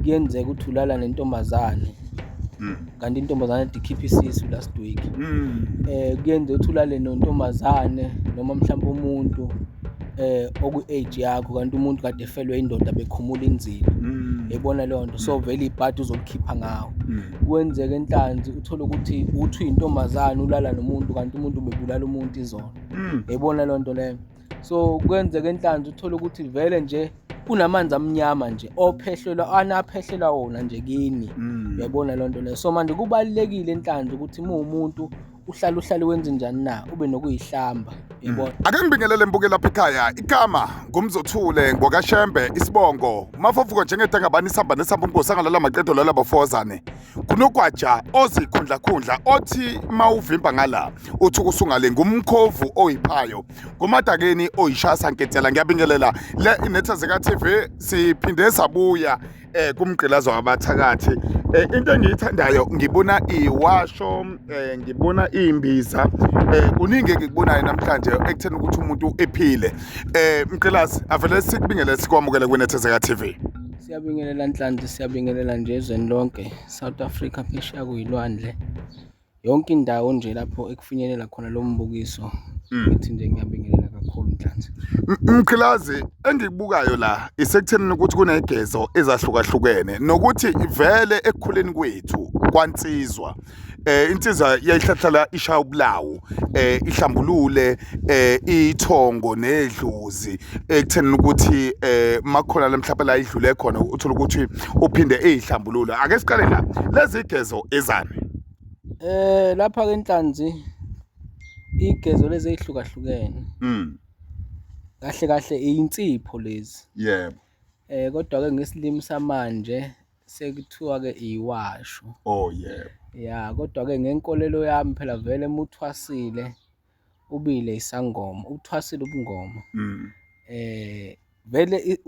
Kuyenzeka ukuthi ulala nentombazane kanti intombazane kade ikhipha isisu last week. Kuyenzeka ukuthi ulale nontombazane noma mhlawumbe umuntu oku-age yakho kanti umuntu kade efelwe indoda bekhumula inzilo. Yayibona leyo nto, so vele ibhadi uzolikhipha ngawo. Kwenzeka enhlanzi uthole ukuthi uthi uyintombazane ulala nomuntu kanti umuntu ubebulala umuntu izolo. Yayibona leyo nto leyo. So kwenzeka enhlanzi uthole ukuthi vele nje kunamanzi amnyama nje ophehlelwa anaphehlelwa wona nje kini. Uyayibona leyo nto leyo. So manje kubalulekile enhlanzi ukuthi uma uwumuntu uhlale uhlale wenze njani na ube nokuyihlamba. Uyayibona? Ake ngibingelele mbuke lapha ekhaya. Igama ngumzothule ngokaShembe isibongo. Mafofuko njengedangabani isamba nesamba umgosi angalala maqedo lala bafozane. Kunogwaja ozikhundlakhundla othi mawuvimba ngala uthi usungale ngumkhovu oyiphayo. Ngumadakeni oyishasa nketela ngiyabingelela le inetha zika TV siphinde sabuya kumgqilazo wabathakathi. Into engiyithandayo ngibona iwasho, ngibona imbiza, kuningi engikubonayo namhlanje ekutheni ukuthi umuntu ephile. Mgqilazi avele sikubingelele sikwamukele kwinetha zika TV. Siyabingelela Nhlanzi, siyabingelela nje ezweni lonke, South Africa phesheya kuyilwandle. Yonke indawo nje lapho ekufinyelela khona lo mbukiso. Ngithi nje ngiyabingelela kakhulu Nhlanzi. Mgqilazi engikubukayo la isekuthenini ukuthi kunegezo ezahlukahlukene nokuthi vele ekukhuleni kwethu kwansizwa insizwa yayihlahlala ishaya ubulawu ihlambulule ithongo nedlozi ekutheni ukuthi makhona lamhlapha la idlule khona uthola ukuthi uphinde eyihlambulule. Ake siqale la lezi gezo ezani. Lapha ke Nhlanzi igezo lezi ezihlukahlukene. Kahle kahle insipho lezi. Yebo. Kodwa ke ngesilimi samanje sekuthiwa ke iwasho. Oh yebo. Ya kodwa ke ngenkolelo yami phela vele muthwasile ubile isangoma, uthwasile ubungoma. Vele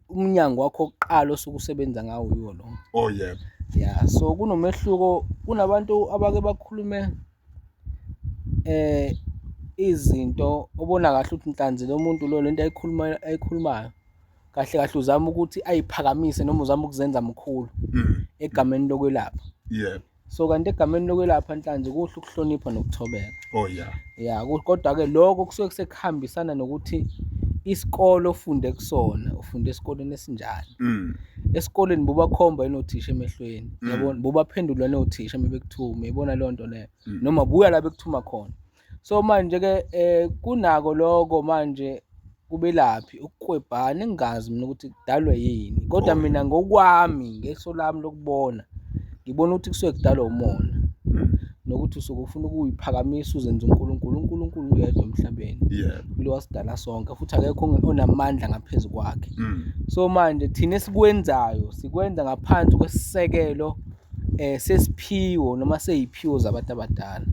umnyango wakho wokuqala osuke usebenza ngawo yiwo lo. Oh yebo. Ya so kunomehluko, kunabantu abake bakhulume izinto obona kahle ukuthi Nhlanzi lo muntu lo lento ayikhuluma ayikhulumayo kahle kahle uzama ukuthi ayiphakamise noma uzama ukuzenza mkhulu egameni lokwelapha. Yebo. So kanti egameni lokwelapha Nhlanzi kuhle ukuhlonipha nokuthobeka. Oh yeah. Ya kodwa ke lokho kusuke sekuhambisana nokuthi isikole ofunde kusona ufunde esikoleni esinjani. Esikoleni bobakhomba enothisha emehlweni, yabona, bobaphendula nothisha mebekuthuma, yabona leyo nto leyo. Noma buya la bekuthuma khona. So manje ke kunako lokho manje kubelaphi ukukwebhana engingazi mina ukuthi kudalwe yini. Kodwa mina ngokwami ngeso lami lokubona ngibona ukuthi kusuke kudalwa umona. Nokuthi usuke ufuna ukuyiphakamisa uzenze uNkulunkulu. uNkulunkulu uyedwa emhlabeni. Yebo. Lo wasidala sonke futhi akekho onamandla ngaphezu kwakhe. So manje thina esikwenzayo sikwenza ngaphansi kwesisekelo sesiphiwo noma seyiphiwo zabantu abadala.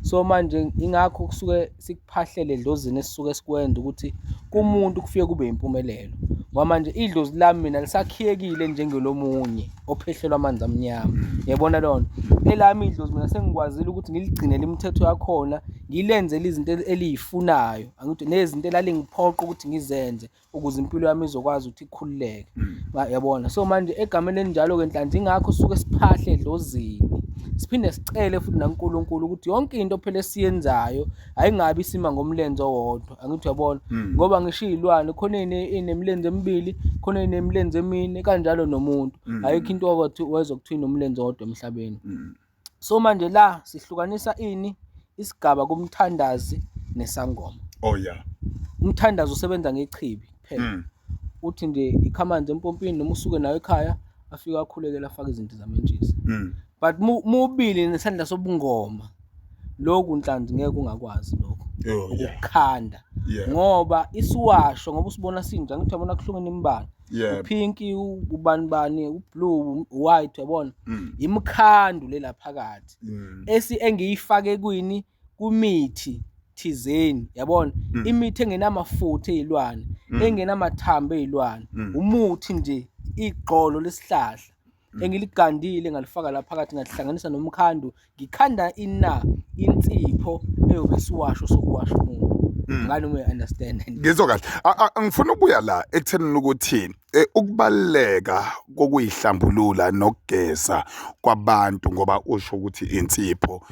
So manje ingakho kusuke sikuphahlele edlozini esisuke sikwenza ukuthi kumuntu kufike kube impumelelo. Ngoba manje idlozi lami mina lisakhiyekile njengelomunye ophehlelwa amanzi amnyama. Uyayibona leyo nto? Elami idlozi mina sengikwazile ukuthi ngiligcinele imithetho yakhona, ngilenzele izinto eliyifunayo, angithi nezinto elalingiphoqa ukuthi ngizenze ukuze impilo yami izokwazi ukuthi ikhululeke. Yabona? So manje egameni elinjalo-ke Nhlanzi ingakho sisuke siphahle edlozini. Siphinde sicele futhi nakuNkulunkulu ukuthi yonke into phela esiyenzayo ayingabi isima ngomlenze owodwa. Angithi uyabona? Ngoba ngisho iy'lwane khona ey'nemilenze emibili, khona ey'nemilenze emine kanjalo nomuntu. Ayikho into wathi wezwa kuthiwa inomlenze owodwa emhlabeni. So manje la sihlukanisa ini isigaba kumthandazi nesangoma. Oh yeah. Umthandazi usebenza ngechibi kuphela. Uthi nje ikhamanzi empompini noma usuke nayo ekhaya afike akhulekele afake izinto zamentshisi. But mubili nesandla sobungoma lokhu Nhlanzi ngeke ungakwazi lokho. Oh yeah. Ukukhanda. Yeah. Ngoba isiwasho ngoba usibona sinje ngithi uyabona kuhlukene imibala. Yeah. Upinki, ubani bani, ublue, white uyabona. Imkhandu le laphakathi. Esi engiyifake kwini kumithi thizeni yabona, imithi engenamafutha ezilwane, engenamathambo ezilwane, umuthi nje igxolo lesihlahla engiligandile ngalifaka la phakathi ngalihlanganisa nomkhandu, ngikhanda ina insipho eyobe isiwasho sokuwasha umuntu. Ngani uma understand? Ngizwa kahle. Ngifuna ukubuya la ekuthenini ukuthi ukubaluleka kokuyihlambulula nokugeza kwabantu, ngoba usho ukuthi insipho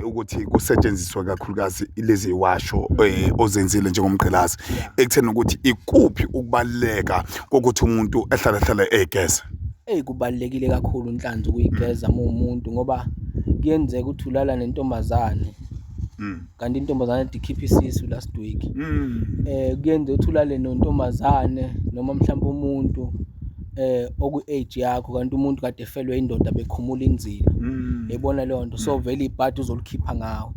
ukuthi kusetshenziswe kakhulukazi lezi washo ozenzile njengomgqilazi, ekutheni ukuthi ikuphi ukubaluleka kokuthi umuntu ehlale hlale egeza? Eyi, kubalulekile kakhulu inhlanzi ukuyigeza uma uwumuntu, ngoba kuyenzeka ukuthi ulala nentombazane kanti intombazane kade ikhipha isisu last week. Kuyenzeka ukuthi ulale nontombazane noma mhlawumbe umuntu oku-age yakho, kanti umuntu kade efelwe indoda bekhumula inzilo. Uyayibona leyo nto? So vele ibhadi uzolikhipha ngawe.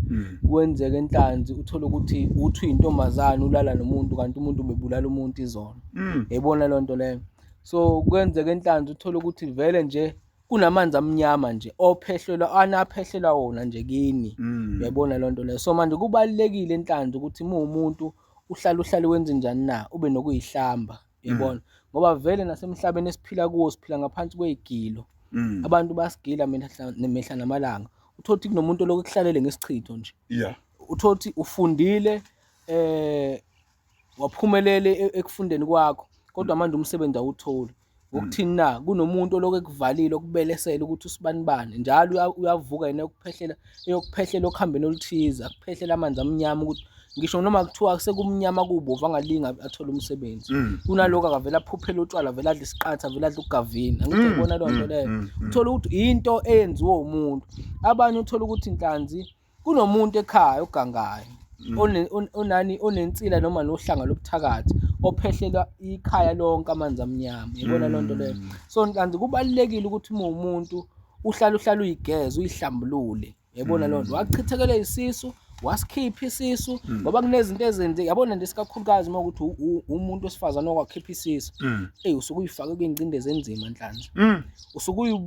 Kwenzeka enhlanzi uthole ukuthi uthi uyintombazane ulala nomuntu kanti umuntu ubebulala umuntu izolo. Uyayibona leyo nto leyo? So kwenzeka enhlanzi uthole ukuthi vele nje kunamanzi amnyama nje ophehlelwa, anaphehlelwa wona nje kini. Uyayibona leyo nto leyo? So manje kubalulekile enhlanzi ukuthi uma uwumuntu uhlale uhlale wenze njani na, ube nokuyihlamba. Uyayibona? Ngoba vele nasemhlabeni esiphila kuwo siphila ngaphansi kwey'gilo. Abantu basigila mihla namalanga. Uthole ukuthi kunomuntu olokhu ekuhlalele ngesichitho nje. Uthole ukuthi ufundile, waphumelele ekufundeni kwakho, kodwa manje umsebenzi awutholi. Ngokuthini na? Kunomuntu olokhu ekuvalile, okubelesela ukuthi usibanibani njalo uyavuka yena eyokuphehlela, eyokuphehlela okhambeni oluthize, akuphehlela amanzi amnyama ukuthi ngisho noma kuthiwa sekumnyama kubovu angalinga athole umsebenzi. Kunalokho akavele aphuphele utshwala, avele adle isiqatha, avele adle ugavini. Angithi uyayibona leyo nto leyo? Uthole ukuthi into eyenziwe umuntu. Abanye uthole ukuthi inhlanzi kunomuntu ekhaya ogangayo, onani onensila noma nohlanga lobuthakathi ophehlelwa ikhaya lonke amanzi amnyama. Uyayibona leyo nto leyo? So nhlanzi kubalulekile ukuthi uma umuntu uhlale uhlale uyigeze, uyihlambulule. Uyayibona leyo nto? Wachithekela isisu, wasikhipha isisu, ngoba kunezinto ezenze, yabona nje isikakhulukazi uma ukuthi umuntu wesifazane okwakhipha isisu. Eyi, usuke uyifake kwingcindezi enzima nhlanzi. Usuke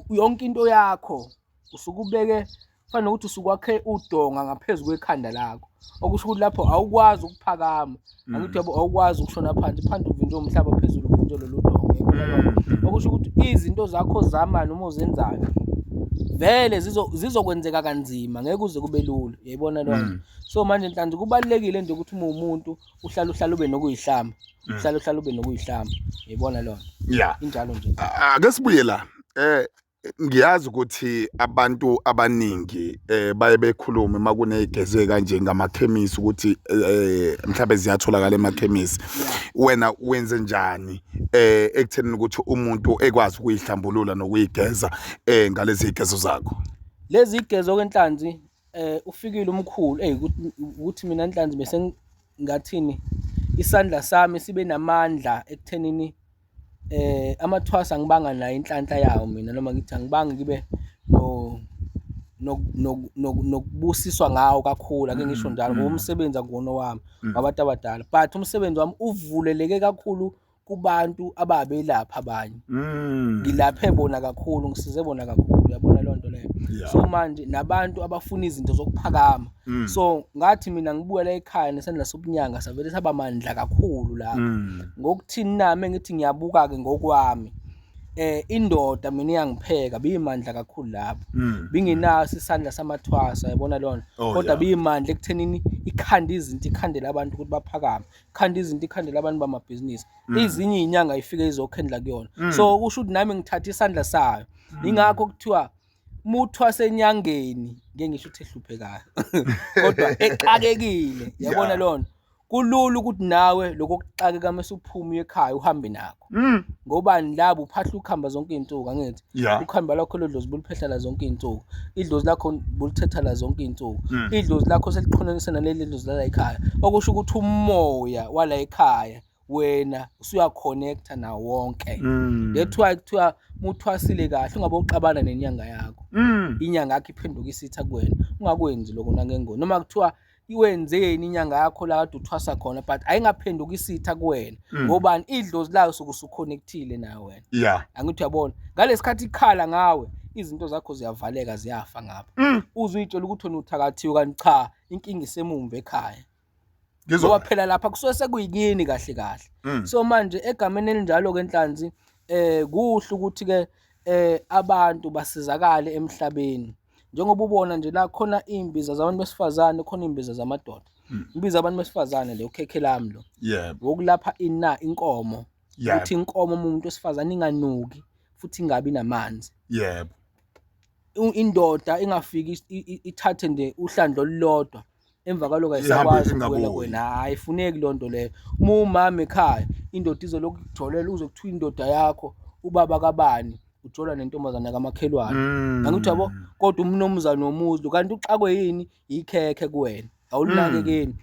yonke into yakho usuke ubeke, kufana nokuthi usuke wakhe udonga ngaphezu kwekhanda lakho, okusho ukuthi lapho awukwazi ukuphakama. Angithi yabo, awukwazi ukushona phansi, phansi uvinjwe umhlaba, phezulu uvinjwe lolu donga. Okusho ukuthi izinto zakho zama noma ozenzayo vele zizokwenzeka kanzima, ngeke kuze kube lula. Uyayibona leyo nto? So manje nhlanzi kubalulekile nje ukuthi uma umuntu uhlale uhlale ube nokuyihlamba, uhlale uhlale ube nokuyihlamba. Uyayibona leyo nto? Injalo nje. Ake sibuye la. Ngiyazi ukuthi abantu abaningi baye bekhulume uma kuney'geze kanje ngamakhemisi ukuthi mhlawumbe ziyatholakala emakhemisi. Wena wenze njani ekuthenini ukuthi umuntu ekwazi ukuyihlambulula nokuyigeza ngalezi y'gezo zakho? Lezi y'gezo ke Nhlanzi, ufikile umkhulu, eyi ukuthi mina Nhlanzi bese ngathini, isandla sami sibe namandla ekuthenini amathwasa angibanga nayo inhlanhla yawo mina, noma ngithi angibange ngibe nokubusiswa ngawo kakhulu, ake ngisho njalo, ngoba umsebenzi akuwona owami, wabantu abadala, but umsebenzi wami uvuleleke kakhulu kubantu ababelapha abanye. Ngilaphe bona kakhulu, ngisize bona kakhulu, uyabona leyo nto leyo. So manje nabantu abafuna izinto zokuphakama. So ngathi mina ngibuya la ekhaya nesandla sobunyanga savele saba mandla kakhulu lapho. Ngokuthini nami ngithi ngiyabuka-ke ngokwami. Indoda mina iyangipheka, biyimandla kakhulu lapho. Bingenaso isandla samathwasa, yabona leyo nto. Kodwa biyimandla ekuthenini ikhande izinto, ikhandele abantu ukuthi baphakame. Khanda izinto, ikhandele abantu bamabhizinisi. Ezinye iy'nyanga ifike izokhendla kuyona. So kusho ukuthi nami ngithatha isandla sayo. Yingakho kuthiwa muthwase enyangeni, ngeke ngisho ukuthi ehluphekayo, kodwa exakekile, yabona leyo nto. Kulula ukuthi nawe lokho kuxakeka mase uphuma uye ekhaya uhambe nakho. Ngobani labo uphahla ukuhamba zonke iy'nsuku, angithi? Ukuhamba lakho lelo dlozi buluphehla la zonke iy'nsuku. Idlozi lakho bulithetha la zonke iy'nsuku. Idlozi lakho selixhunanise naleli dlozi lala ekhaya. Okusho ukuthi umoya wala ekhaya wena usuya-connect-a nawo wonke. That's why kuthiwa muthwasile kahle ungabe uxabana nenyanga yakho. Inyanga yakho iphenduka isitha kuwena. Ungakwenzi lokho nangengoni. Noma kuthiwa iwenzeni inyanga yakho la kade uthwasa khona, but ayingaphenduka isitha kuwena. Ngobani? Idlozi layo usuke usuconnectile nayo wena. Angithi uyabona, ngalesikhathi ikhala ngawe izinto zakho ziyavaleka, ziyafa ngapha. Uze uyitshela ukuthi wena uthakathiwe, kanti cha, inkinga isemumva ekhaya. Ngoba phela lapha kusuke sekuyikini kahle kahle. So manje egameni elinjalo ke Nhlanzi, kuhle ukuthi ke abantu basizakale emhlabeni. Njengoba ubona nje la khona imbiza zabantu besifazane, khona imbiza zamadoda. Imbiza abantu besifazane le, ukhekhe lami lo. Yebo. Wokulapha ina inkomo. Ukuthi inkomo umuntu wesifazane inganuki futhi ingabi namanzi. Yebo. Indoda ingafiki ithathe nje uhlandlo olulodwa emva kwaloko ayisakwazi ukubuyela kuwena. Hayi, ayifuneki loo nto leyo. Uma umama ekhaya, indoda izolokhu ikujolela, uze kuthiwa indoda yakho ubaba kabani ujola nentombazane kamakhelwane. Angithi yabo, kodwa umnumzane womuzi kanti uxakwe yini? Ikhekhe kuwena, awulinakekeli.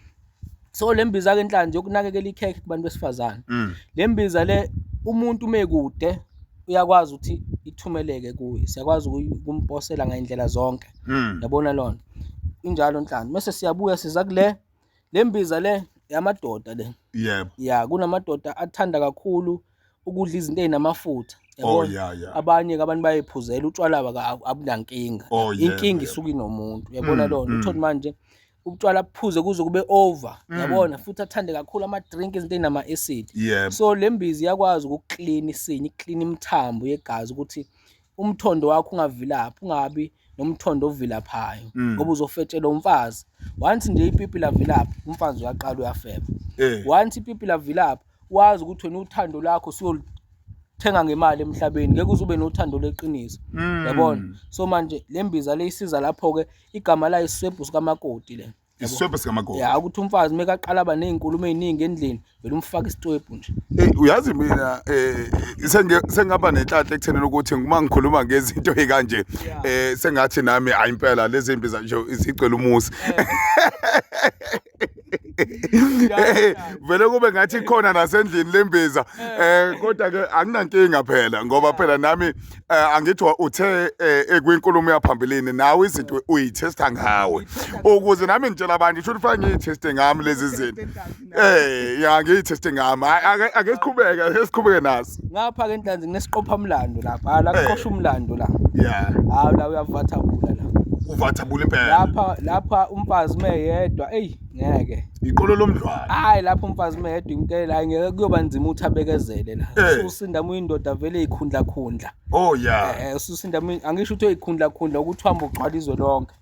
So le mbiza ke inhlanzi yokunakekela ikhekhe kubantu besifazane. Le mbiza le, umuntu uma ekude uyakwazi ukuthi ithumeleke kuye, siyakwazi ukumposela ngayindlela zonke. Yabona lona injalo nhlanzi. Mase siyabuya siza kule le mbiza le yamadoda le. Yebo. Ya, kunamadoda athanda kakhulu ukudla izinto ezinamafutha. Oh, yeah, yeah. Abanye ke abantu bayiphuzela utshwala, abunankinga. Oh, yebo, Inkinga yebo. isuka inomuntu, uyabona lona. Uthole manje utshwala buphuze kuze kube over, yabona, futhi athande kakhulu ama drink, izinto ezinama acid. So le mbiza iyakwazi ukuklina isinye, iklina imithambo yegazi ukuthi umthondo wakho ungavilaphi, ungabi nomthondo ovilaphayo, ngoba uzofetshelwa umfazi. Once nje ipipi lavilapha, umfazi uyaqala uyafeba. Once ipipi lavilapha, wazi ukuthi wena uthando lakho siyolithenga ngemali emhlabeni, ngeke uze ube nothando leqiniso. Yabona? So manje le mbiza le isiza lapho ke, igama layo isiswebhu sikamakoti le. Isiswebhu sikamakoti. Ya, ukuthi umfazi mekaqala aba nezinkulumo eziningi endlini, vele umfaka isitwebhu nje. Uyazi mina sengaba nenhlanhla ekuthenini ukuthi uma ngikhuluma ngezinto ezikanje, sengathi nami hayi impela lezi mbiza nje izigcwele umuzi. Vele kube ngathi ikhona nasendlini lembiza, kodwa ke anginankinga phela, ngoba phela nami angithi uthe ekwinkulumo yaphambilini nawe izinto uyithesta ngawe, ukuze nami ngitshela abantu isho ukuthi fanele ngiyitheste ngami lezi zinto. Ya, ngiyitheste ngami. Hayi, ake siqhubeke, ake siqhubeke naso. Ngapha ke Nhlanzi kunesiqopha mlando lapha. Hayi, la kuqosha umlando la. Hayi, la uyavathabula la. Uvathabula impela. Lapha umfazi meyedwa, eyi ngeke. Iqolo lomdlwane. Hayi, lapho umfazi meyedwa impela, hayi ngeke, kuyoba nzima ukuthi abekezele la. Ususinda uma uyindoda vele ikhundla khundla. Oh yeah. Ususinda angisho ukuthi uyikhundla khundla ukuthi uhamba ugcwala izwe lonke.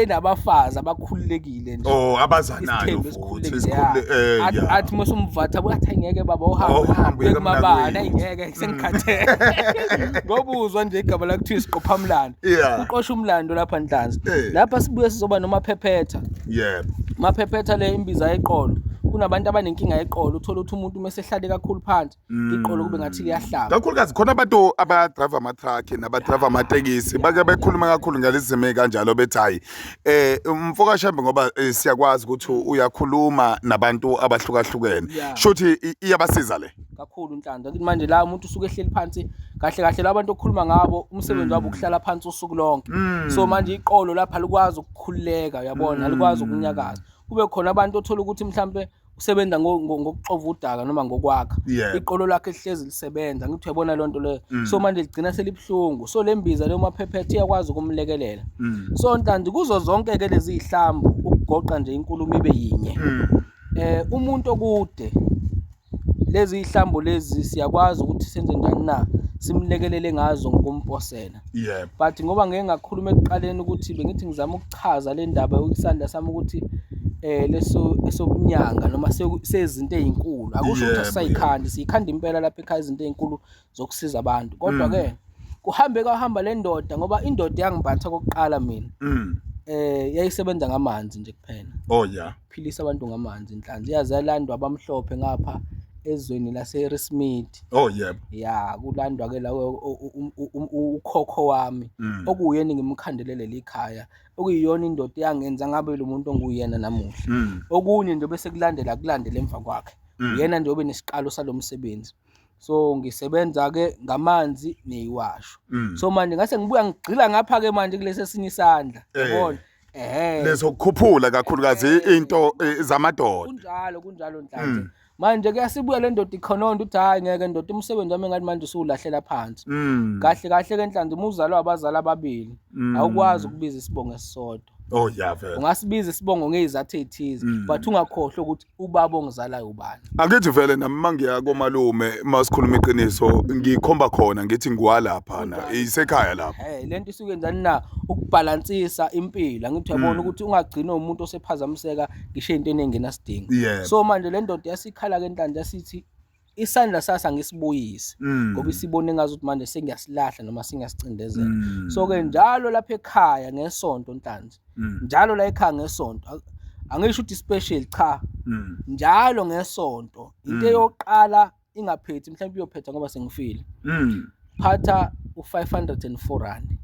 Enabafazi abakhululekile nje. Oh, abazanayo Isithembu futhi. esikhululekile, Isikhulule, Athi mase umvatha athi angeke baba uhambe. Oh, uhambe uye Kumabani, kamnakwethu. ayingeke sengikhathele. Ngoba uzwa nje igama la kuthiwa isiqophamlando. Uqosha umlando lapha Nhlanzi. Lapha sibuye sizoba nomaphephetha. Maphephetha le imbiza yeqolo. Kunabantu abanenkinga yeqolo, uthola ukuthi umuntu mase ehlale kakhulu phansi, iqolo kube ngathi liyahlaba. Kakhulukazi khona abantu abadrive ama-truck nabadrive amatekisi bake bekhuluma kakhulu ngalezi zimo ey'kanjalo, bethi hhayi mfoka Shembe, ngoba siyakwazi ukuthi uyakhuluma nabantu abahlukahlukene. Shuthi iyabasiza le. Kakhulu Nhlanzi. Akithi manje la umuntu usuke ehleli phansi kahle kahle, la bantu okukhuluma ngabo umsebenzi wabo ukuhlala phansi usuku lonke. So manje iqolo lapha likwazi ukukhululeka, uyabona, alikwazi ukunyakaza. Kube khona abantu othola ukuthi mhlambe usebenza ngokuxova udaka noma ngokwakha. Iqolo lakhe lihlezi lisebenza, ngithi uyabona lonto leyo. So manje ligcina selibuhlungu. So le mbiza leyo maphephethe iyakwazi ukumlekelela. So Nhlanzi, kuzo zonke ke lezi zihlambu, ukugoqa nje inkulumo ibe yinye. Umuntu okude, lezi zihlambu lezi siyakwazi ukuthi senze njani na, simlekelele ngazo ngokumposela. But ngoba ngeke ngakhuluma ekuqaleni ukuthi bengithi ngizama ukuchaza le ndaba yokusandla sami ukuthi leso esokunyanga noma sezinto ezinkulu, akusho ukuthi asisayikhandi, siyikhanda impela lapha ekhaya izinto ezinkulu zokusiza abantu. Kodwa ke kuhambe kwahamba le ndoda, ngoba indoda yangiphatha kokuqala mina. Yayisebenza ngamanzi nje kuphela. Oh yeah. Philisa abantu ngamanzi Nhlanzi. Yaze yalandwa abamhlophe ngapha ezweni lase Harrismith. Oh yebo. Ya, kulandwa ke la ukhokho wami okuyena ngimkhandele leli khaya, okuyiyona indoda eyangenza ngabe lo muntu onguyena namuhla. Okunye nje bese kulandela kulandela emva kwakhe. Uyena nje obe nesiqalo salomsebenzi. So ngisebenza ke ngamanzi neyiwasho. So manje ngase ngibuya ngigxila ngapha ke manje kulesi esinye isandla. Yabona? Lezokukhuphula kakhulukazi into zamadoda. Kunjalo, kunjalo Nhlanzi. Manje kuyasibuya le ndoda ikhononda ukuthi hayi ngeke ndoda, umsebenzi wami ngathi manje usuwulahlela phansi. Kahle kahle ke Nhlanzi, uma uzalwa abazali ababili, awukwazi ukubiza isibongo esisodwa. Oh yeah vele. Ungasibiza isibongo ngezizathu ezithize but ungakhohlwa ukuthi ubaba ongizalayo ubani. Angithi vele nami mangiya komalume masikhuluma iqiniso ngikhomba khona ngithi ngiwalapha na isekhaya lapha. Eh lento isuke njani na ukubhalansisa impilo angithi uyabona ukuthi ungagcina umuntu osephazamiseka ngisho entweni engenasidingo. So manje le ndoda yasikhala ke enhlanhla yasithi isandla sasa ngisibuyise ngoba isibone ngazi ukuthi manje sengiyasilahla noma sengiyasicindezela. So ke njalo lapha ekhaya ngesonto Nhlanzi, njalo la ekhaya ngesonto, angisho ukuthi special cha, njalo ngesonto into eyoqala ingaphethi, mhlawumbe iyophetha ngoba sengifile, phatha u-504 rand.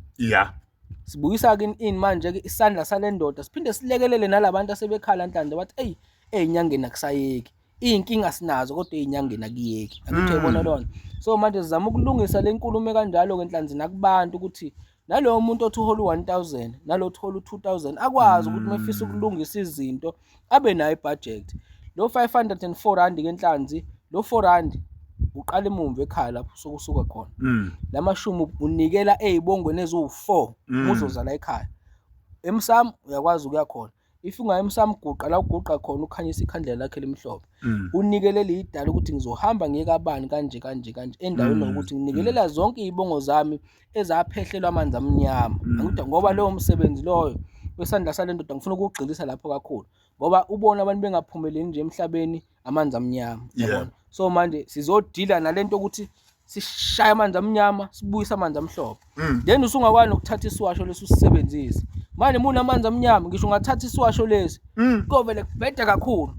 Sibuyisa ke in manje ke isandla sale ndoda, siphinde silekelele nalabantu asebekhala Nhlanhla bathi eyi ey'nyangeni akusayeki, iy'nkinga sinazo kodwa ey'nyangeni akuyeki. Angithi uyayibona lona. So manje sizama ukulungisa le nkulumo kanjalo-ke Nhlanzi nakubantu ukuthi nalowo muntu othi uhola u-1000 nalo othi uhola u-2000 akwazi ukuthi uma efisa ukulungisa izinto abe nayo ibhajethi. Lo 504 rand ke Nhlanzi, lo 4 rand uqala emumva ekhaya lapho usuke usuka khona. Lamashumi unikela ey'bongweni eziwu-4 uzozala ekhaya. Emsamo uyakwazi ukuya khona. If ungaya emsamo guqa la uguqa khona ukhanyisa ikhandlela lakhe elimhlophe. Unikelele idala ukuthi ngizohamba ngiye kabani kanje kanje kanje endaweni yokuthi nginikelela zonke izibongo zami ezaphehlelwa amanzi amnyama. Angithi ngoba lowo msebenzi loyo wesandla sale ndoda ngifuna ukugxilisa lapho kakhulu ngoba ubona abantu bengaphumeleli nje emhlabeni amanzi amnyama, yabona. So manje sizodila nalento ukuthi sishaya amanzi amnyama sibuyise amanzi amhlophe. Then usungakwazi nokuthatha isiwasho lesi usisebenzise. Manje uma unamanzi amnyama ngisho ungathatha isiwasho lesi kovele kubhede kakhulu.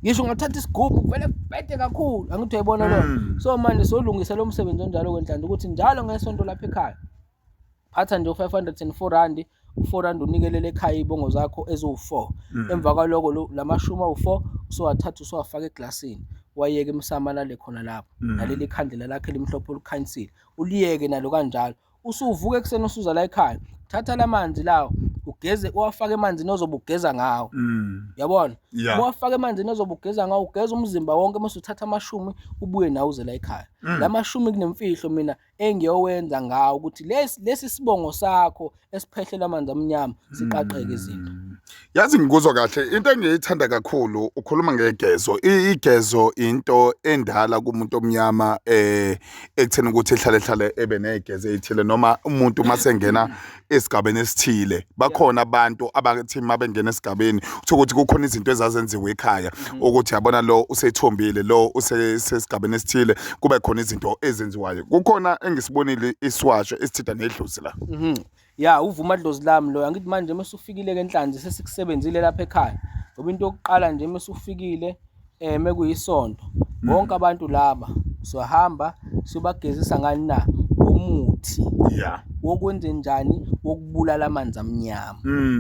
Ngisho ungathatha isigubhu kuvele kubhede kakhulu. Angithi uyayibona lona. So manje solungisa lo msebenzi onjalo kwenhlanhla ukuthi njalo ngesonto lapha ekhaya phatha nje u-504 rand, u-4 rand unikelele ekhaya iy'bongo zakho eziwu-4. Emva kwaloko lamashumi awu-4 usowathatha usowafaka eglasini wayeka emsamo alale khona lapho. Naleli khandlela lakhe elimhlophe olukhanyisile uliyeke nalo kanjalo. Usuvuka ekuseni usuza la ekhaya, thatha lamanzi lawo ugeze uwafake emanzini ozobe ugeza ngawo. Uyabona? Uwafake emanzini ozobe ugeza ngawo, ugeza umzimba wonke mase uthatha amashumi ubuye nawo uze la ekhaya. Lamashumi kunemfihlo mina engiyowenza ngawo ukuthi lesi sibongo sakho esiphehlela amanzi amnyama siqaqeke izinto. Yazi ngikuzwa kahle, into engiyithanda kakhulu ukhuluma ngegezo. Igezo into endala kumuntu omnyama ekutheni ukuthi ehlale hlale ebe negezo ezithile noma umuntu masengena esigabeni esithile. Bakhona abantu abathi mabengena esigabeni uthola ukuthi kukhona izinto ezazenziwe ekhaya ukuthi yabona lo usethombile, lo usesigabeni esithile, kube khona izinto ezenziwayo. Kukhona engisibonile isiwasho esithinta nedlozi la. Ya, uvuma dlozi lami lo. Angithi manje uma usufikile ke Nhlanzi sesikusebenzile lapha ekhaya. Ngoba into yokuqala nje uma usufikile mekuyisonto bonke abantu laba sohamba siyobagezisa ngani na umuthi wokwenze njani wokubulala amanzi amnyama.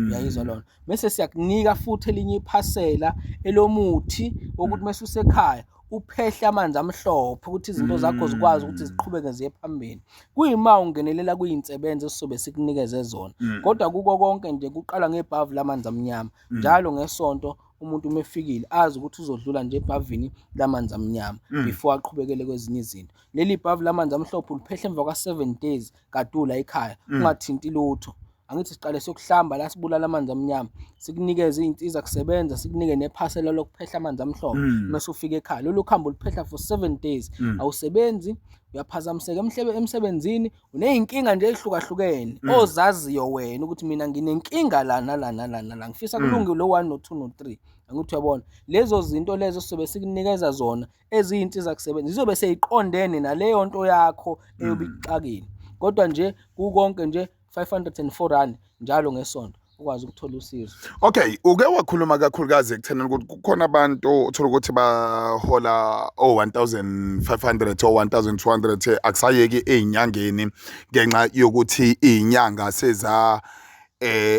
Uyayizwa lona. Bese siyakunika futhi elinye iphasela elomuthi wokuthi mase usekhaya uphehle amanzi amhlophe ukuthi izinto zakho zikwazi ukuthi ziqhubeke ziye phambili. Kuyima ungenelela kuyinsebenzo esizobe sikunikeze zona. Kodwa kuko konke nje kuqala ngebhavu lamanzi amnyama. Njalo ngesonto umuntu uma efikile azi ukuthi uzodlula nje ebhavini lamanzi amnyama before aqhubekele kwezinye izinto. Leli bhavu lamanzi amhlophe uliphehle emva kwa-7 days kadula ekhaya, ungathinti lutho. Angithi siqale sokuhlamba la sibulala amanzi amnyama, sikunikeze iy'nsiza kusebenza, sikunike nephasela lokuphehla amanzi amhlophe mase ufika ekhaya. Lolu khambo uliphehla for 7 days, awusebenzi, uyaphazamiseka emsebenzini, uney'nkinga nje ey'hlukahlukene ozaziyo wena ukuthi mina nginenkinga la nala nala nala, ngifisa kulunge lo 1 no 2 no 3. Angithi uyabona lezo zinto lezo sizobe sikunikeza zona eziyinsiza kusebenza, zizobe seyiqondene naleyo nto yakho eyobe ikuxakile. Kodwa nje kukonke nje 504 rand njalo ngesonto ukwazi ukuthola usizo. Okay, uke wakhuluma kakhulukazi ekutheni ukuthi kukhona abantu uthola ukuthi bahola o-1500 o-1200 akusayeki ey'nyangeni ngenxa yokuthi iy'nyanga seza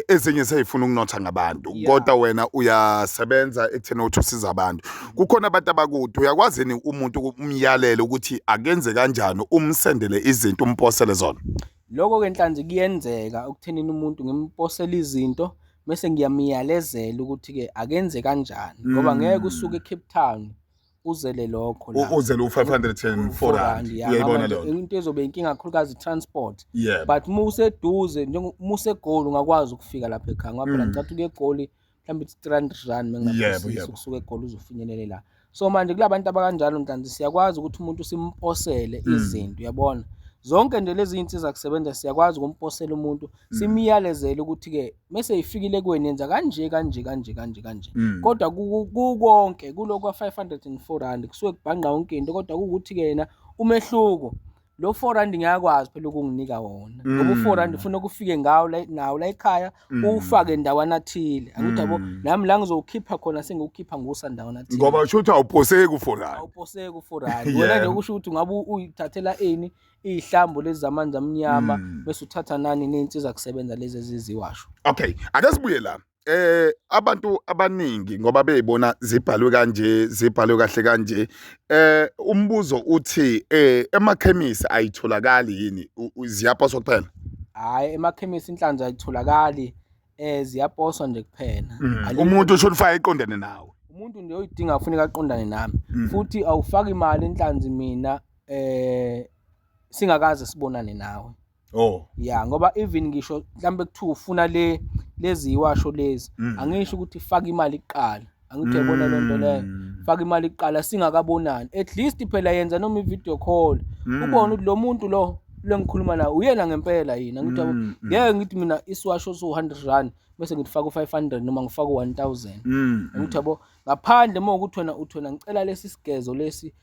ezinye seyifuna ukunotha ngabantu, kodwa wena uyasebenza ekutheni ukuthi usiza abantu. Kukhona abantu abakude, uyakwazi yini umuntu umyalele ukuthi akenze kanjani, umsendele izinto, umposele zona? Lokho ke Nhlanzi kuyenzeka ukuthenini umuntu ngimposele izinto bese ngiyamyalezela ukuthi ke akenze kanjani, ngoba ngeke usuke eCape Town. Uzele lokho la. Uzele u-504 rand. Ya, Uyayibona ngoba leyo nto? Into ezobe inkinga kakhulukazi transport. Yebo. But uma useduze, njengo uma useGoli, ungakwazi ukufika lapha ekhaya, ngoba phela ngicatha ukuya eGoli mhlawumbe it's 300 rand mengingaphosisi ukusuka eGoli uzofinyelele la. So manje kulabantu abakanjalo, Nhlanzi, siyakwazi ukuthi umuntu simposele izinto, uyabona, zonke nje lezi zinsiza kusebenza, siyakwazi ukumposela umuntu, simyalezele ukuthi-ke mese ifikile kweni, yenza kanje kanje kanje kanje kanje. Kodwa kukonke kulokhu kwa-504 rand kusuke kubhanqa yonke into, kodwa kuwukuthi-ke yena umehluko lo 4 rand ngiyakwazi phela ukunginika wona, ngoba u-4 rand ufuna ukufike ngawo la, nawo la ekhaya, uwufake ndawana thile, angithi yabo, nami la ngizowukhipha khona, sengiwukhipha ngusa ndawana thile. Ngoba usho ukuthi awuphoseki u-4 rand. Awuphoseki u-4 rand wena nje, kusho ukuthi ungabe uyithathela ini, iy'hlambu lezi zamanzi amnyama, bese uthatha nani, ney'nsiza kusebenza lezi eziziwasho. Okay, ake sibuye la. Abantu abaningi ngoba beyibona zibhalwe kanje, zibhalwe kahle kanje. Umbuzo uthi emakhemisi ayitholakali yini? Ziyaposwa kuphela? Hhayi, emakhemisi inhlanzi ayitholakali, ziyaposwa nje kuphela. Umuntu usho ufaka iqondene nawe. Umuntu nje oyidinga kufuneka aqondane nami. Futhi awufaki imali inhlanzi mina singakaze sibonane nawe. Ya, ngoba even ngisho mhlambe kuthiwa ufuna le lezi iwasho lezi, angisho ukuthi faka imali kuqala, angithi uyabona le nto leyo, faka imali kuqala singakabonani. At least phela yenza noma i-video call, ubone ukuthi lo muntu lo lengikhuluma naye uyena ngempela yini, angithi yabo. Ngeke ngithi mina isiwasho su-100 rand bese ngifaka u-500 noma ngifaka u-1000, angithi yabo, ngaphandle uma ukuthi wena uthi wena ngicela lesi sigezo lesi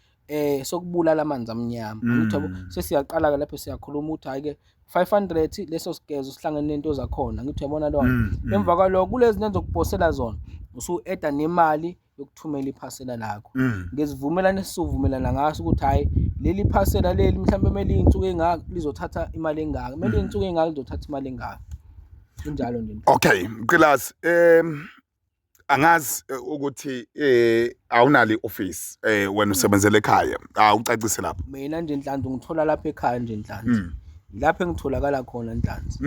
sokubulala amanzi amnyama, angithi yabo. Sesiyaqala ke lapho, siyakhuluma ukuthi hayi ke, 500 leso sigezo sihlangene nento zakhona, angithi uyabona leyo. Emva kwalokho, kulezi zinto engizokuposela zona, usu-eda nemali yokuthumela iphasela lakho, ngesivumelano esizovumelana ngaso ukuthi hhayi, leli phasela leli mhlawumbe kumele iy'nsuku ey'ngaka lizothatha imali engaka, kumele iy'nsuku ey'ngaka lizothatha imali engaka, injalo nje. Okay, Mqilazi, angazi ukuthi awunalo i-office, wena usebenzela ekhaya. Awucacise lapho. Mina nje, Nhlanzi, ngithola lapha ekhaya nje, Nhlanzi, lapho engitholakala khona, Nhlanzi.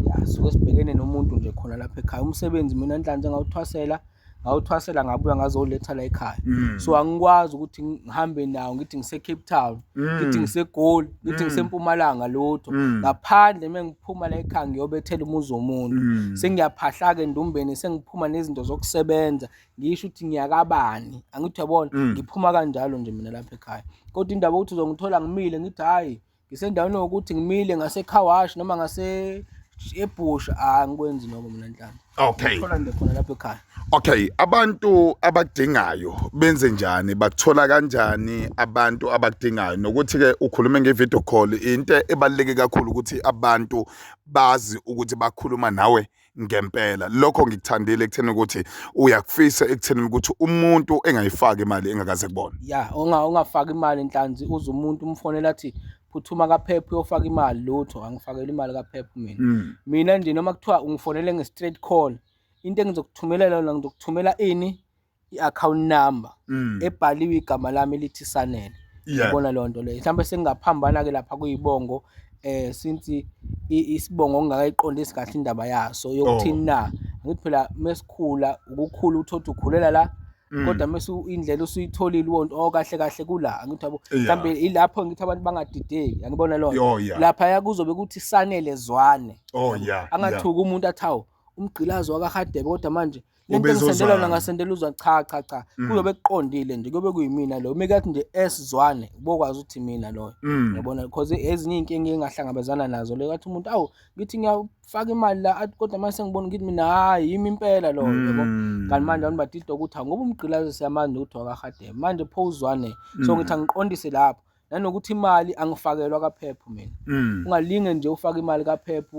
Ya, suke sibhekene nomuntu nje khona lapha ekhaya. Umsebenzi mina, Nhlanzi, engawuthwasela, ngawuthwasela, ngabuya ngazoletha la ekhaya. So angikwazi ukuthi ngihambe nawo, ngithi ngise-Cape Town, ngithi ngiseGoli, ngithi ngiseMpumalanga, lutho, ngaphandle uma ngiphuma la ekhaya ngiyobethela umuzi womuntu, sengiyaphahla-ke endumbeni, sengiphuma nezinto zokusebenza, ngisho ukuthi ngiyakabani, angithi uyabona. Ngiphuma kanjalo nje mina lapha ekhaya, kodwa indaba yokuthi uzongithola ngimile, ngithi hhayi, ngisendaweni yokuthi ngimile ngase-car wash noma ngase ebhusha, angikwenzi lokho mina, Nhlanhla. Thola nje khona lapha ekhaya. Okay, abantu abakudingayo benze njani? Bakuthola kanjani abantu abakudingayo? Nokuthi ke ukhulume nge-video call, into ebaluleke kakhulu ukuthi abantu bazi ukuthi bakhuluma nawe ngempela. Lokho ngikuthandile ekutheni ukuthi uyakufisa ekutheni ukuthi umuntu engayifaki imali engakaze kubona. Ya, ungafaki imali, Nhlanzi, uze umuntu umfonela athi phuthuma kaPep uyofaka imali, lutho, angifakele imali kaPep mina. Mina nje noma kuthiwa ungifonele nge-straight call, into engizokuthumelela yona, ngizokuthumela ini, i-account number ebhaliwe igama lami elithi Sanele. Yabona leyo nto leyo, mhlawumbe sengingaphambana-ke lapha kuyibongo, since isibongo ngingakayiqondisi kahle indaba yaso yokuthini na, angithi phela mesikhula, ukukhula uthole ukuthi ukhulela la, kodwa mase indlela usuyitholile wonto, oh, kahle kahle kula, angithi yabo, mhlawumbe ilapho ngithi abantu bangadideki, angibona leyo. Laphaya kuzobe kuthi Sanele Zwane. Angathuki umuntu athi hawu, umgqilazo wakaHadebe, kodwa manje lento engisendela yona ngasendela uzwa, cha cha cha, kuzobe kuqondile nje, kuyobe kuyimina lo mekathi nje esizwane, ubokwazi ukuthi mina loyo, yabona, because ezinye iy'nkinga engahlangabezana nazo le kathi umuntu, awu, ngithi ngiyafaka imali la, athi kodwa mase ngibona ngithi mina hayi, yimi impela loyo, yabo. Kanti manje abantu badida ukuthi hawu, ngoba umgqilazo siyamazi ukuthi wakaHadebe, manje pho uzwane. So ngithi angiqondise lapho, nanokuthi imali angifakelwa kaPep mina. Ungalinge nje ufake imali kaPep,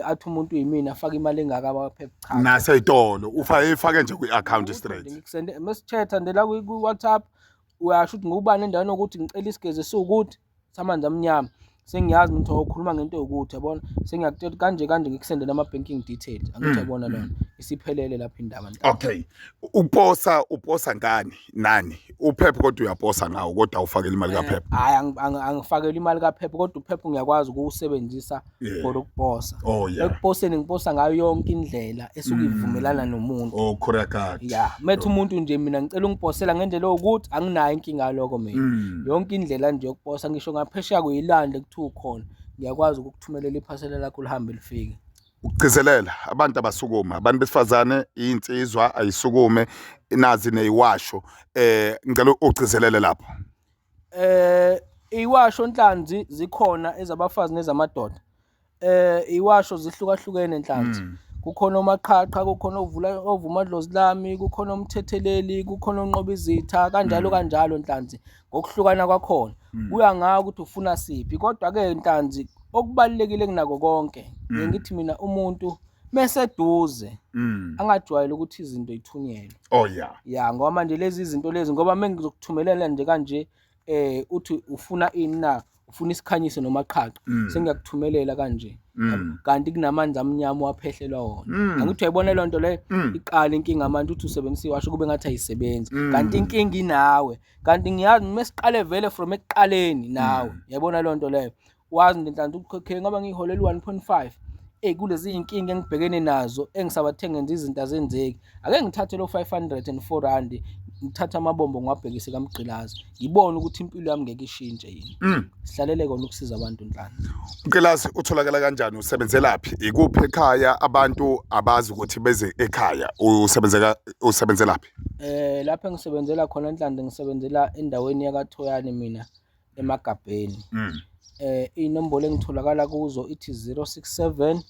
athi umuntu uyimina, afake imali engaka kaPep, cha. Naseyitolo ufake, ifake nje kwi-account straight. Ngikusende mesithetha nje la ku-WhatsApp, uyasho ukuthi ngubani endaweni yokuthi ngicela isigeze esiwukuthi samanzi amnyama. Sengiyazi ukuthi ukhuluma ngento yokuthi yabona, sengiyakutshela kanje kanje, ngikusendela ama-banking details, angithi yabona lona isiphelele lapho indaba nta. Okay, uposa uposa ngani nani uphepha, kodwa uyaposa ngawo kodwa awufakele imali kaphepha? Hhayi, angifakeli imali kaphepha, kodwa uphepha ngiyakwazi ukuwusebenzisa for ukuposa. Oh yeah. Ekuposeni ngiposa ngayo yonke indlela esuke ivumelana nomuntu. Oh, courier card. Ya, methi umuntu nje mina ngicela ungiposela ngendlela yokuthi anginayo inkinga yaloko mina. Yonke indlela nje yokuposa, ngisho ngaphesheya kuyilwandle kuthiwa ukhona, ngiyakwazi ukukuthumelela iphasela lakho lihambe lifike. Ukugcizelela abantu abasukuma, abantu besifazane, iy'nsizwa ayisukume, nazi neyiwasho. Ngicela ugcizelele lapho. Iwasho nhlanzi zikhona ezabafazi nezamadoda. Iwasho zihlukahlukene nhlanzi. Kukhona omaqhaqha, kukhona ovula ovuma dlozi lami, kukhona umthetheleli, kukhona onqoba izitha, kanjalo kanjalo nhlanzi, ngokuhlukana kwakhona. Kuya ngawe ukuthi ufuna siphi. Kodwa ke nhlanzi, okubalulekile kunako konke, ngithi mina umuntu meseduze angajwayeli ukuthi izinto ithunyelwe. Oh yeah. Ya, ngoba manje lezi zinto lezi, ngoba mengizokuthumelela nje kanje, uthi ufuna ini na, ufuna isikhanyiso noma qhaqa, sengiyakuthumelela kanje, kanti kunamanzi amnyama waphehlelwa wona, angithi uyayibona leyo nto leyo? Iqala inkinga manje, uthi usebenzisa iwasho kube ngathi ayisebenzi, kanti inkinga inawe. Kanti ngiyazi mesiqale vele from ekuqaleni nawe, uyayibona leyo nto leyo? Wazi nje nhlanhla ukuthi okay, ngoba ngiyiholela u-1.5, eyi, kulezi iy'nkinga engibhekene nazo engisabathe ngenza izinto azenzeki, ake ngithathe lo 504 rand, ngithathe amabombo ngiwabhekise kaMgqilazi, ngibone ukuthi impilo yami ngeke ishintshe yini. Sihlalele kona ukusiza abantu nhlanhla. Mgqilazi, utholakala kanjani, usebenzelaphi, ikuphi ekhaya? Abantu abazi ukuthi beze ekhaya, usebenzeka usebenzelaphi? Lapho engisebenzela khona nhlanhla, ngisebenzela endaweni yakaThoyane mina, eMagabheni. Inombolo engitholakala kuzo ithi 067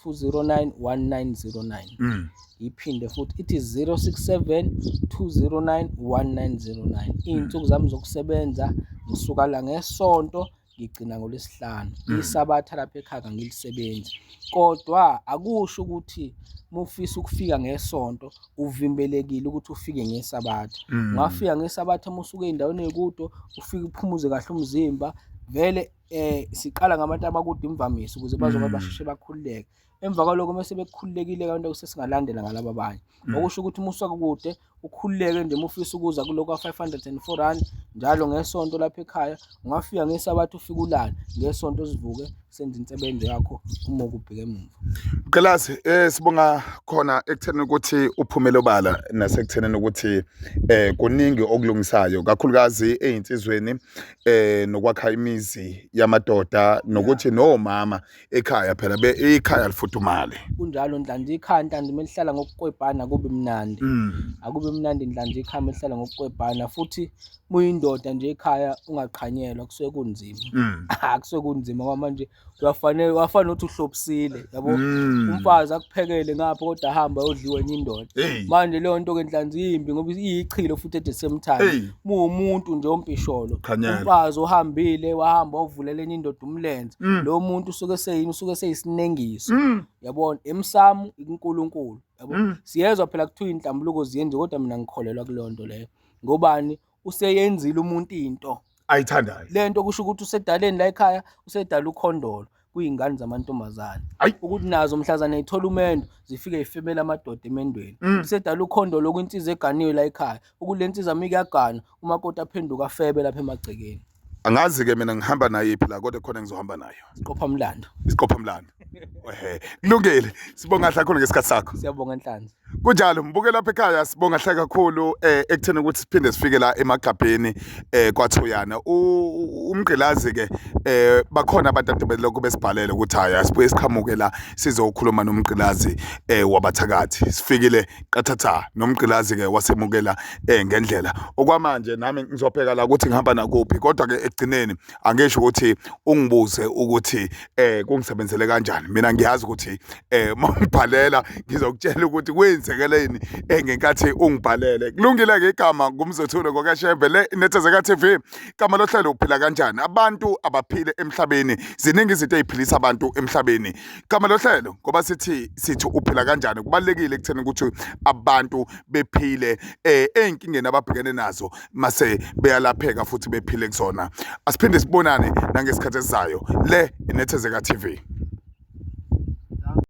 209 1909. Iphinde futhi ithi 067 209 1909. Iy'nsuku zami zokusebenza, ngisuka la ngesonto ngigcina ngolwesihlanu. Isabatha lapha ekhaya angilisebenzi, kodwa akusho ukuthi mufisa ukufika ngesonto uvimbelekile ukuthi ufike ngesabatha. Ungafika ngesabatha uma usuke ey'ndaweni ey'kude, ufike uphumuze kahle umzimba. Vele siqala ngabantu abakude imvamisa ukuze bazobe basheshe bakhululeke. Emva kwaloko mase bekhululekile abantu, sesingalandela ngalaba abanye. Okusho ukuthi uma usuka kude ukhululeke nje, uma ufisa ukuza kuloko 504 rand njalo ngesonto lapha ekhaya, ungafika ngesabatha, ufike ulale, ngesonto sivuke senze insebenzo yakho uma ukubheka emuva. Mgqilazi, sibonga khona ekutheni ukuthi uphumele obala nasekuthenini ukuthi kuningi okulungisayo, kakhulukazi ezinsizweni, nokwakha imizi yamadoda, nokuthi nomama ekhaya phela be ikhaya lifudumale. Kunjalo Nhlanhla, ikhaya Nhlanhla melihlala ngokukwebhana kube mnandi. Akube mnandi Nhlanhla, ikhaya melihlala ngokukwebhana, futhi muyindoda nje ekhaya ungaqhanyelwa kusuke kunzima. Kusuke kunzima ngoba manje uyafanele wafana ukuthi uhlobisile, yabo, umfazi akuphekele ngapha kodwa ahamba ayodliwa enye indoda. Hey. Manje leyo nto ke Nhlanhla iyimbi ngoba iyichilo futhi at the same time. Hey. Muwumuntu nje ompisholo, Qhanyelwa. umfazi ohambile wahamba wavulela enye indoda umlenze, lo muntu usuke seyini, usuke seyisinengiso, yabona, emsamo kuNkulunkulu, yabo. Siyezwa phela kuthiwa inhlambuluko ziyenziwa, kodwa mina ngikholelwa kuleyo nto leyo. Ngobani? Useyenzile umuntu into ayithandayo. Lento kusho ukuthi usedaleni la ekhaya, usedala ukhondolo kuyingane zamantombazane Ayi. ukuthi nazo mhlazane ithola umendo zifike ifemele amadoda emendweni. Usedala ukhondolo kwinsizwa eganiwe la ekhaya, ukuthi le nsizwa mike yagana, umakoti aphenduka afebe lapha emagcekeni. Angazi ke mina ngihamba nayo iphi la, kodwa khona ngizohamba nayo. Siqopha mlando. Isiqopha mlando. Ehe, kulungile, sibonga kahle kakhulu ngesikhathi sakho. Siyabonga Nhlanzi. Kunjalo, mbuke lapha ekhaya, sibonga hle kakhulu ekutheni ukuthi siphinde sifike la emagabheni kwaThoyana. Umgqilazi ke, bakhona abantu ade belokhu besibhalele ukuthi hayi, asibuye siqhamuke la sizokhuluma nomgqilazi wabathakathi. Sifikile qathatha nomgqilazi ke, wasemukela ngendlela. Okwamanje nami ngizobheka la ukuthi ngihamba nakuphi, kodwa ke ekugcineni angisho ukuthi ungibuze ukuthi kungisebenzele kanjani. Mina ngiyazi ukuthi mawungibhalela ngizokutshela ukuthi kwenzi kwenzekeleni eh, ngenkathi ungibhalele. Kulungile-ke igama ngumzothule ngokaShembe le Nethezeka TV. Igama lohlelo uphila kanjani? Abantu abaphile emhlabeni. Ziningi izinto eziphilisa abantu emhlabeni. Igama lohlelo ngoba sithi sithi uphila kanjani kubalekile ekutheni ukuthi abantu bephile eh ey'nkingeni ababhekene nazo mase beyalapheka futhi bephile kuzona. Asiphinde sibonane nangesikhathi esizayo. Le Inethezeka TV.